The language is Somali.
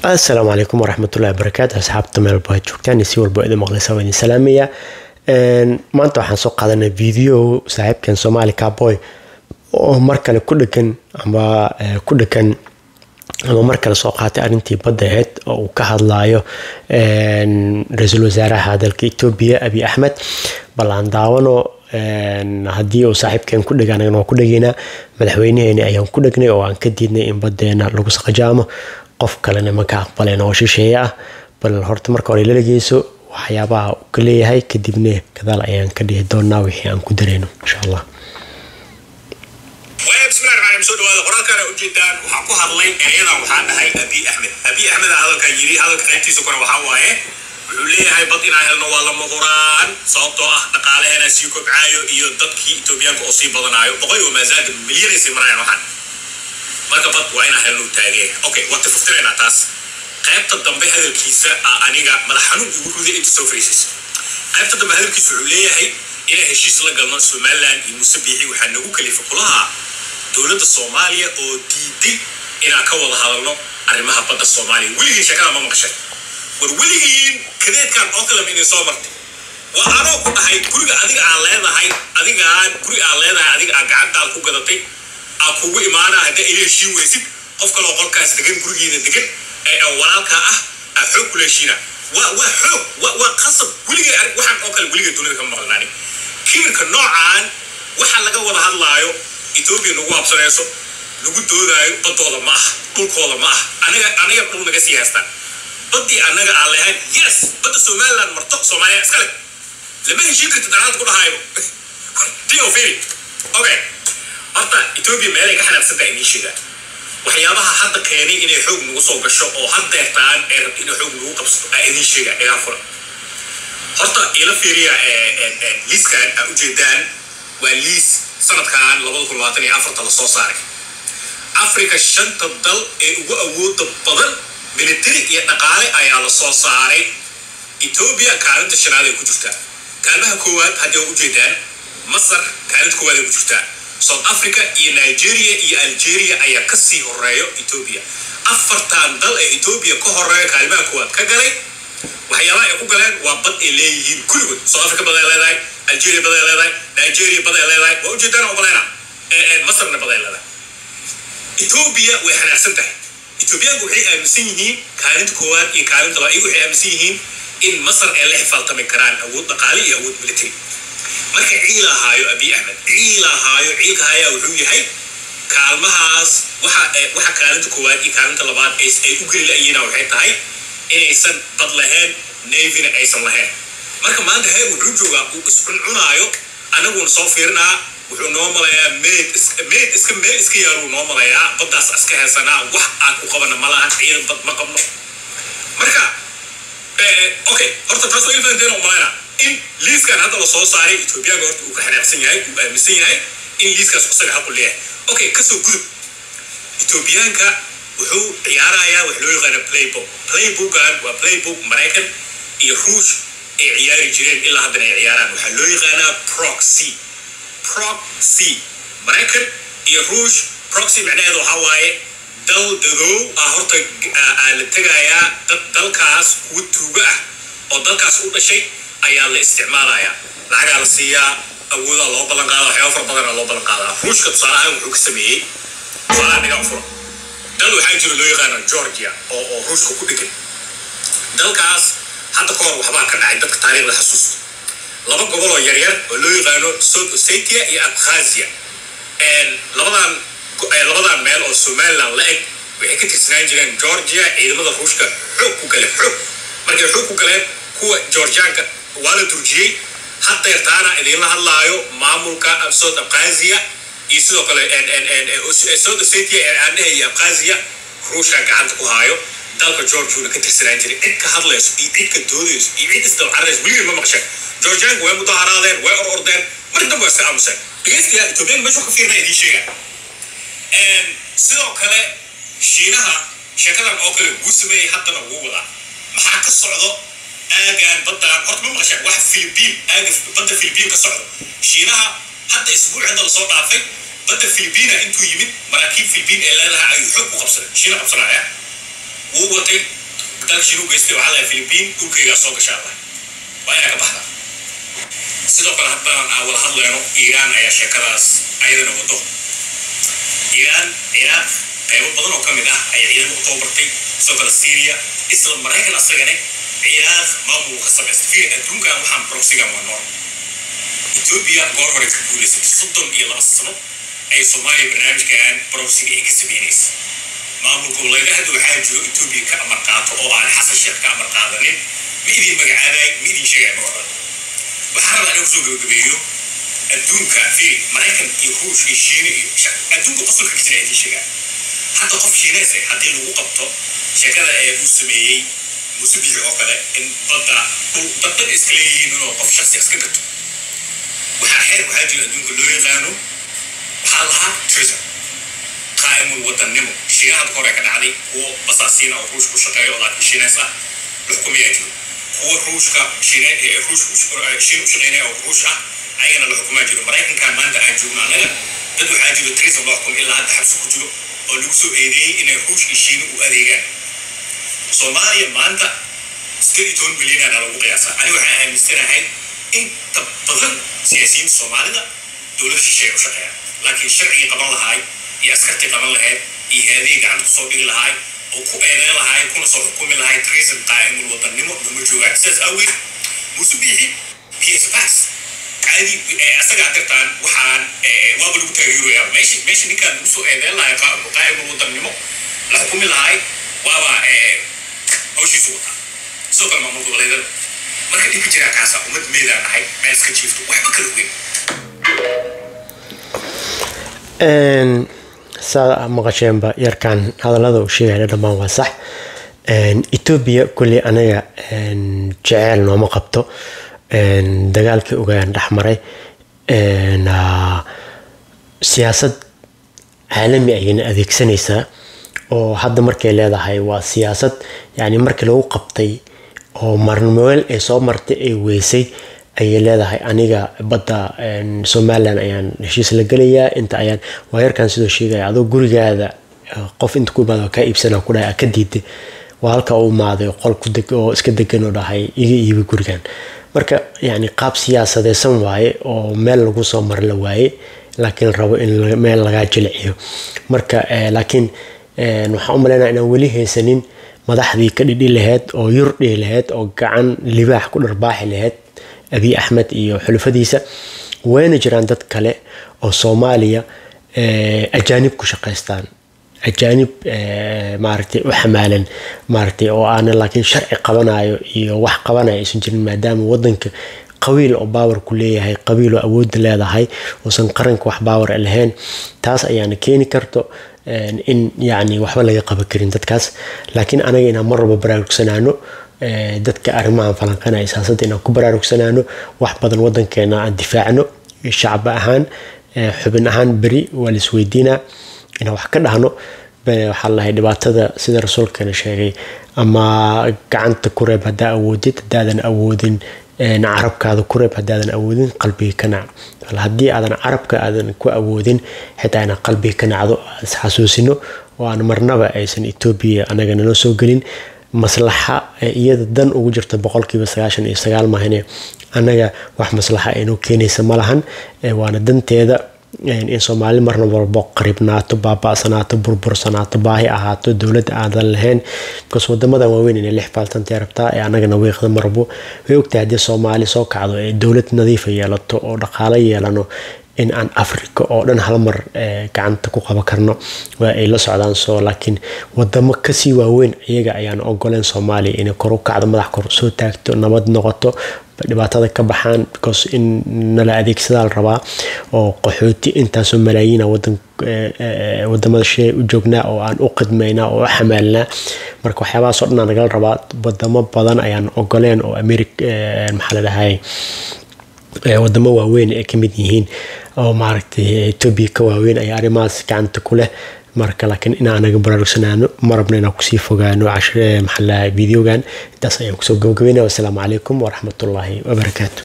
Asalaamu calaykum waraxmatullahi wabarakaatu. Asxaabta meel walba aad joogtaan iyo si walba idin maqlaysa, waa idin salaamaya. Maanta waxaan soo qaadanay video saaxiibkan Somali Cowboy oo mar kale ku dhegan ama ku dhegan ama mar kale soo qaatay arrintii badda ahayd oo uu ka hadlayo ra-iisul wasaaraha dalka Etoobiya, Abiy Axmed. Bal aan daawano. Haddii uu saaxiibkeen ku dhega, anagana waan ku dhegaynaa. Madaxweynaheeni ayaan ku dhegnay oo aan ka diidnay in badeena lagu saqajaamo, qof kalena ma ka aqbaleen oo shisheeye ah. Bal horta marka hore ila dhegeyso waxyaabaha uu ka leeyahay, kadibna gadaal ayaan ka dhihi doonaa wixii aan ku dareyno, insha Allah. Waaya, bismillahi raxmaan raxiim. Soo dhawaada. Qoraalkaana ujeedaan waxaan ku hadlay erayadan. Waxaan dhahay Abiy Axmed, Abiy Axmed aa hadalkan yiri. Hadalka qaybtiisa kore waxaa waaye, wuxuu leeyahay bad inaan helno waa lama huraan, sababtoo ah dhaqaalaheena sii kobcaayo iyo dadkii Etoobiyaanka oo sii badanaayo, 100 maasaada milyanay sii marayaan. Waxaan marka bad waa inaan helno taagee. Okay, waa tafaftiraynaa taas. Qaybta dambe hadalkiisa aa aniga madax xanuun igu ruday inta soo fariisaysa. Qaybta dambe hadalkiisa wuxuu leeyahay inaan heshiis la galno Somaliland iyo Muuse Biixi waxaa nagu kalifa kulaha dowladda Soomaaliya oo diiday inaan ka wada hadalno arrimaha badda Soomaaliya. Weligiin sheekada ma maqashay? War weligiin kadeedkan oo kale ma idin soo martay? Waa anoo ku dhahay guriga adiga aan leedahay, adigaan guri aan leedahay, adiga aan gacantaad ku gadatay aa kugu imaanaa. Haddaa ila heshiin weysid, qof kaloo qolkaas degan, gurigeeda degan ee walaalkaa ah aa xoog kula heshiina. Waa xoog, waa qasab. Weligay waxaan oo kale weligay dunida kama maqlin aniga, kibirka noocaan. Waxa laga wada hadlaayo, Etoobiya nagu habsanayso, lagu doodaayo, badooda ma aha, dhulkooda ma aha. Anaga dhul naga sii haystaan, baddii annaga aan lahayn. Yes, badda Somaliland marto Soomaaliya iskale, lama heshiin kartid anaad ku dhahaybo tio firi. Okay, horta Etoobiya meelay ka xanaaqsan tahay idiin sheegaa. Waxyaabaha hadda keenay inay xoog nagu soo gasho oo haddeertaan ay rabto inay xoog nagu qabsato aa idiin sheegaa. Igaa fura. Horta ila fiiriya liiskan aa ujeedaan. Waa liis sanadkan 2024 lasoo saaray, Africa shanta dal ee ugu awooda badan military iyo dhaqaale ayaa la soo saaray. Etoobiya kaalinta shanaad ay ku jirtaa. Kaalmaha koowaad haddii waa ujeedaan, Masar kaalinta koowaad ay ku jirtaa. South Africa iyo Nigeria iyo Algeria ayaa kasii horeeyo Etoobiya. Afartan dal ee Etoobiya ka horeeyo kaalimaha koowaad ka galay, waxyaabaha ay ku galeen waa bad ay leeyihiin kulligood. South Africa bad ay leedahay, Algeria bad ay leedahay, Nigeria bad ay leedahay, waa ujeedaan oo malayna, Masarna bad ay leedahay. Etoobiya way xanaaqsan tahay. Etoobiyaanku waxay aaminsan yihiin kaalinta koowaad iyo kaalinta labaad. Iyagu waxay aaminsan yihiin in Masar ay la xifaaltami karaan awood dhaqaale iyo awood military. Marka ciilahaayo Abiy Axmed, ciilahaayo, ciilka hayaa wuxuu yahay kaalmahaas. Waxa kaalinta koowaad iyo kaalinta labaad ay u geli la'yihiin waxay tahay inaysan bad lahayn, navyna aysan lahayn. Marka maanta heer wuxuu joogaa uu iscuncunaayo, anaguna soo fiirinaa. Wuxuu noo malayaa meed iska meel iska yaaluu noo malayaa. Baddaas iska heesanaa, wax aan ku qabana ma lahan, ciidan bad ma qabno. Marka okay, horta taas waa ilfahanteena umalayna in liiskan hadda la soo saaray Etoobiyaanka horta uu ka xanaaqsan yahay, uu aaminsan yahay in liiskaas isaga xaq u leeyahay. Okay, kasoo gudub. Etoobiyaanka wuxuu ciyaarayaa wax loo yaqaano playbook. Playbookan waa playbook Maraykan iyo Ruush ay ciyaari jireen, ilaa haddana ay ciyaaraan. Waxaa loo yaqaanaa proxy. Proxy, Maraykan iyo Ruush. Proxy macnaheedu waxaa waaye dal dadow ah horta aa la tegayaa, dad dalkaas kuwa tuuga ah oo dalkaas u dhashay ayaa la isticmaalayaa, lacagaa la siiyaa, awoodaa loo ballan qaadaa, waxyaaba fara badanaa loo ballan qaadaa. Ruushka tusaale ahaan wuxuu ka sameeyey, tusaalaha dhigaa fura, dal waxaa jira loo yaqaano Georgia oo Ruushka ku dhegan. Dalkaas hadda ka hor waxbaa ka dhacay, dadka taariikhda xasuusta. Laba gobol oo yaryar oo loo yaqaano South Ossetia iyo Abkhazia, labadan meel oo Somaliland la eg, waxay ka tirsanaan jireen Georgia. Ciidamada Ruushka xoog ku galeen. Xoog markay xoog ku galeen, kuwa Georgianka waa la durjiyey. Haddeertaana idinla hadlaayo, maamulka South Abkhazia iyo sidoo kale South Ossetia ee aan dhahay iyo Abkhazia Ruushka gacanta ku haayo. Dalka Georgiuna ka tirsanaan jiray. Cid ka hadlayso iyo cid ka doodayso iyo cid isdabcarayso weligeed ma maqasheen. Georgianka way mudaharaadeen, way or ordeen, markii dambe waa iska aamuseen. Dhegeystayaal, Ethoobiyan meesha ka fiirna idiin sheegaa. Sidoo kale Shiinaha sheekadan oo kale wuu sameeyey, haddana wuu wadaa. Maxaa ka socdo aagaan baddan? Horta ma maqasheen wax Philippine, aaga badda Philippine ka socdo? Shiinaha hadda isbuuc hadda lasoo dhaafay badda Philippina intuu yimid, maraakiib Philippine ee leedahay ayuu xoog ku qabsaday. Shiina qabsanaya. Wuu watay dalka Shiinu geystay. Waxaa lahay Philippine dhulkaygaa soo gashaa lahay, waa inaa ka baxda. Sidoo kale haddaan aan wada hadlayno, Iiraan ayaa sheekadaas ayadana wado. Iiraan Ciraaq qaybo badan oo ka mid ah ayay ciidamo u tababartay, sidoo kale Syria. Isla Maraykan asagane Ciraaq maamul ka samaystay. Fiir, adduunkan waxaan proxygan waa nool. Ethiopia goor hore ka guulaysatay. 32 sano ay Soomaaliya barnaamijkan proxyga ay ka sameynaysa. Maamul goboleeda hadda waxaa jiro Ethiopia ka amar qaato oo aan Xasan Sheekh ka amar qaadanin. Ma idin magacaabay, ma idin sheegay magacooda. Waxaan rabaa inaan kusoo gabagabeeyo adduunka. Fiiri, Maraykan iyo Ruush iyo Shiine iyo adduunka qosolka ka jira idin sheegaa. Hadda qof Shiineys ah haddii lagu qabto sheekada ee uu sameeyey Muuse Biixi oo kale, in badda dhul dad dad iska leeyihiin inuu qof shaksi iska gato, waxaa xeer waxaa jira adduunka loo yaqaano, waxaa lahaa treason, qaa'imul wadannimo. Shiinaha hadda hore ka dhacday, kuwo basaasiina oo Ruushka u shaqeeyo oo laakiin Shiineys ah la xukumayaa jiro, kuwo Ruushka Shiine Ruush Shiin u shaqeynaya oo Ruush ah ayagana la xukumaa jiro. Maraykankan maanta aan joogno annaga, dad waxaa jiro treason loo xukumay, ilaa hadda xabsi ku jiro oo lagu soo eedeeyey inay Ruush iyo Shiina u adeegaan. Soomaaliya maanta 18 milyan lagu qiyaasaa. Aniga waxaan aaminsanahay inta badan siyaasiyiinta Soomaalida dowlada shisheeye u shaqeeyaan, laakiin sharcigii qaban lahaay iyo askartii qaban lahayd iyo hay-adihii gacanta kusoo dhigi lahaay oo ku eedeyn lahaay kuna soo xukumi lahaay treason, qaa'imul wadannimo, lama joogaan. Sidaas awgeed Muuse Biixi ps pass caadi asagaa dirtaan waxaan waaba lagu taageerayaa. Meesha ninkaan lagu soo eedeyn lahay qaa'imul wadannimo la xukumi lahaay waaba hawshiisu wataa. Sidoo kale maamul goboleedyada. Marka dhibka jiraa kaasa, ummad meedaan nahay meel iska jiifto, waxba kala ogeyn. Saa maqasheenba, yarkan hadallada uu sheegaya dhammaan waa sax. Ethiopia kulli anaga jeceel nooma qabto. Dagaalkii ogaan dhex maray, siyaasad caalami ayayna adeegsanaysaa oo hadda markay leedahay waa siyaasad, yani markii lagu qabtay oo marmeel ay soo martay ay weysay ayay leedahay aniga badda Somaliland ayaan heshiis la gelayaa. Inta ayaan waa yarkan sidoo sheegaya, adoo gurigaada qof inta ku imaado kaa iibsana ku dhahay ka diiday, waa halka uu imaaday qol ku deg oo iska degan oo dhahay iga iibi gurigan. Marka yani qaab siyaasadeysan waaye oo meel lagu soo mari la waaye, laakiin rabo in meel lagaa jilciyo. Marka laakiin waxaan u malaynaya inaan weli haysanin madaxdii ka dhidhi lahayd oo yur dhihi lahayd oo gacan libaax ku dharbaaxi lahayd Abiy Axmed iyo xulufadiisa. Wayna jiraan dad kale oo Soomaaliya ajaanib ku shaqaystaan, ajaanib maaragtay u xamaalan maaragtay oo aanan laakiin sharci qabanayo iyo wax qabanayo aysan jirin, maadaama wadanka qabiil oo power ku leeyahay, qabiil oo awood leedahay, uusan qaranka wax power lahayn. Taas ayaana keeni karto in yacni waxba laga qaban karin dadkaas. Laakiin anaga inaan mar walba baraarugsanaano, dadka arrimahan falanqanaya siyaasadda inaan ku baraarugsanaano, wax badan wadankeena aan difaacno shacab ahaan, xubin ahaan. Beri waa la isweydiinaa inaan wax ka dhahno. Waxaa lahay dhibaatada sida rasuulkeena sheegay, ama gacanta ku reeb haddaa awoodid, haddaadan awoodin carabkaada ku reeb, haddaadan awoodin qalbiga ka nac. Haddii aadan carabka aadan ku awoodin, xitaa inaan qalbiga ka nacdo, isxasuusino oo aan marnaba aysan Etoobiya anaga nala soo gelin. Maslaxa iyada dan ugu jirta 99% maahane, annaga wax maslaxa aynoo keenaysa ma lahan. Waana danteeda in Soomaali marna walbo qaribnaato, baaba'sanaato, burbursanaato, baahi ahaato, dowladda aadan lahayn, because wadamadan waaweyn inay lix faaltantay rabtaa ee annagana wiiqda marbo. Way ogtahay haddii Soomaali soo kacdo ee dowlad nadiifa yeelato oo dhaqaalo yeelano in aan Africa oo dhan hal mar gacanta ku qaban karno. Waa ay la socdaan soo, laakiin wadamo kasii waaweyn iyaga ayaan ogoleen Soomaaliya inay kor u kacdo, madax kor soo taagto, nabad noqoto, dhibaatada ka baxaan, because in nala adeegsadaa la rabaa oo qaxooti intaasoo malaayiina wadan wadamada shee u joognaa oo aan u qidmaynaa oo u xamaalnaa. Marka waxyaabahaas oo dhan aa nagala rabaa. Wadamo badan ayaan ogoleen oo America, maxaa la dhahay, wadamo waaweyn ay kamid yihiin oo maaragtay Ethiopia ka waaweyn ayaa arrimahaas gacanta ku leh. Marka laakiin in anaga baraarugsanaano ma rabno inaan kusii fogaano cashire, maxaa la dhahay, videogan intaas ayaan kusoo gabagabeynaya. Wassalaamu calaykum waraxmatullaahi wabarakaatu.